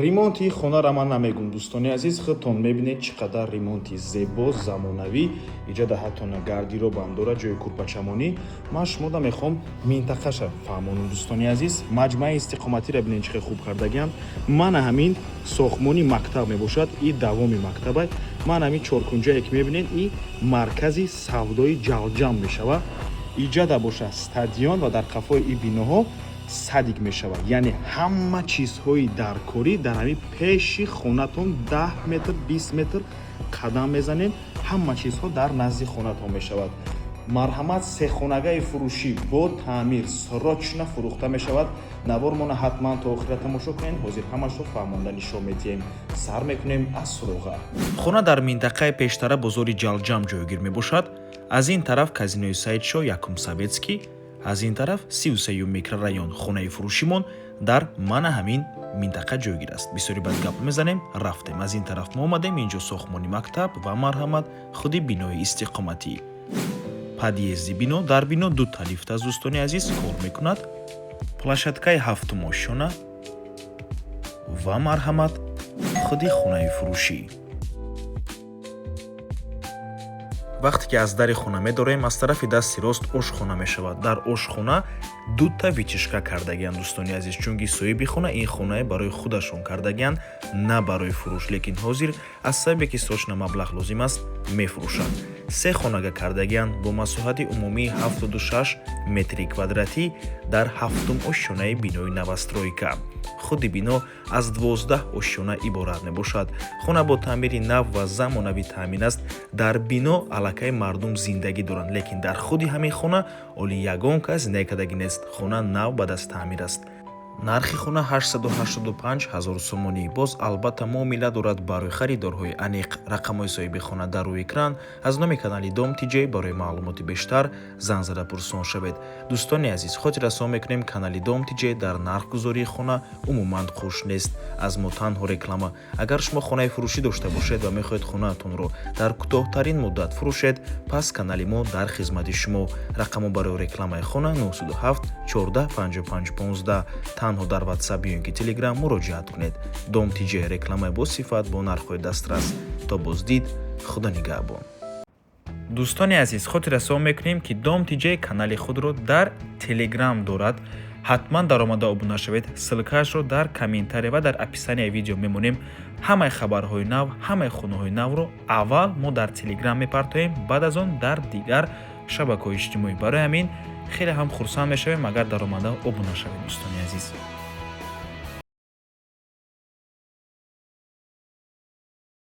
Ремонти хонаро ман намегум, дӯстони азиз, худтон мебинед, чӣ қадар ремонти зебо, замонавӣ. Иҷада ҳатто на гардеробам дорад, ҷои курпачамонӣ. Ман шумода мехоҳам минтақаша фаҳмонам, дӯстони азиз. Маҷмӯаи истиқоматиро бинед, чӣ хел хуб кардагианд. Мана ҳамин сохтмони мактаб мебошад и давоми мактабай. Ман ҳамин чоркунҷае, ки мебинед, и маркази савдои Ҷалҷам мешавад. Иҷада боша стадион ва дар қафои и биноҳо садик мешавад. Яъне ҳама чизҳои даркорӣ дар ҳамин пеши хонатон, 10 метр, 20 метр қадам мезанед, ҳама чизҳо дар назди хонатон мешавад. Марҳамат, сехонагаи фурӯшӣ бо таъмир срочно фурӯхта мешавад. Навормона ҳатман то охира тамошо кунед. Ҳозир ҳамашро фаҳмонда нишон медиҳем. Сар мекунем аз суроға. Хона дар минтақаи пештара бозори Ҷалҷам ҷойгир мебошад. Аз ин тараф казинои Саидшо, якум Советский, аз ин тараф 33-юм микрорайон. Хонаи фурӯшимон дар мана ҳамин минтақа ҷойгир аст. Бисёри бад гап мезанем, рафтем. Аз ин тараф мо омадем, инҷо сохтмони мактаб ва, марҳамат, худи бинои истиқоматӣ, подъезди бино. Дар бино дута лифт аст, дӯстони азиз, кор мекунад. Площадкаи ҳафтум ошёна ва, марҳамат, худи хонаи фурӯшӣ. Вақте ки аз дари хона медорем, аз тарафи дасти рост ошхона мешавад. Дар ошхона дута вытяжка кардагианд, дӯстони азиз, чунки соҳиби хона ин хонае барои худашон кардагианд, на барои фурӯш, лекин ҳозир аз сабабе ки срочно маблағ лозим аст, мефурӯшанд. Се хонага кардагианд бо масоҳати умумии 76 метри квадратӣ дар ҳафтум ошёнаи бинои новостройка. Худи бино аз 12 ошёна иборат мебошад. Хона бо таъмири нав ва замонавӣ таъмин аст. Дар бино аллакай мардум зиндагӣ доранд, лекин дар худи ҳамин хона оли ягон кас зиндагӣ кардагӣ нест. Хона нав баъд аз таъмир аст. Нархи хона 885 ҳазор сомонӣ. Боз, албатта, муомила дорад. Барои харидорҳои аниқ рақамҳои соҳиби хона дар рӯи экран. Аз номи канали Дом Тиҷей барои маълумоти бештар занг зада пурсон шавед. Дӯстони азиз, хотиррасон мекунем, канали Дом Тиҷей дар нархгузории хона умуман қуш нест. Аз мо танҳо реклама. Агар шумо хонаи фурӯшӣ дошта бошед ва мехоҳед хонаатонро дар кӯтоҳтарин муддат фурӯшед, пас канали мо дар хизмати шумо. Рақамҳо барои рекламаи хона 907 14 55 15. Танҳо дар Ватсап ё ин ки Телеграм муроҷиат кунед. Дом Тиҷей: рекламаи бо сифат бо нархҳои дастрас. То боздид, Худо нигаҳбон. Дӯстони азиз, хотиррасон мекунем, ки Дом Тиҷей канали худро дар Телеграм дорад. Ҳатман даромада обуна шавед. Ссылкаашро дар комментария ва дар описанияи видео мемонем. Ҳамаи хабарҳои нав, ҳамаи хонаҳои навро аввал мо дар Телеграм мепартоем, баъд аз он дар дигар шабакаҳои иҷтимоӣ. Барои ҳамин хеле ҳам хурсанд мешавем, агар даромада обуна шавед, дӯстони азиз.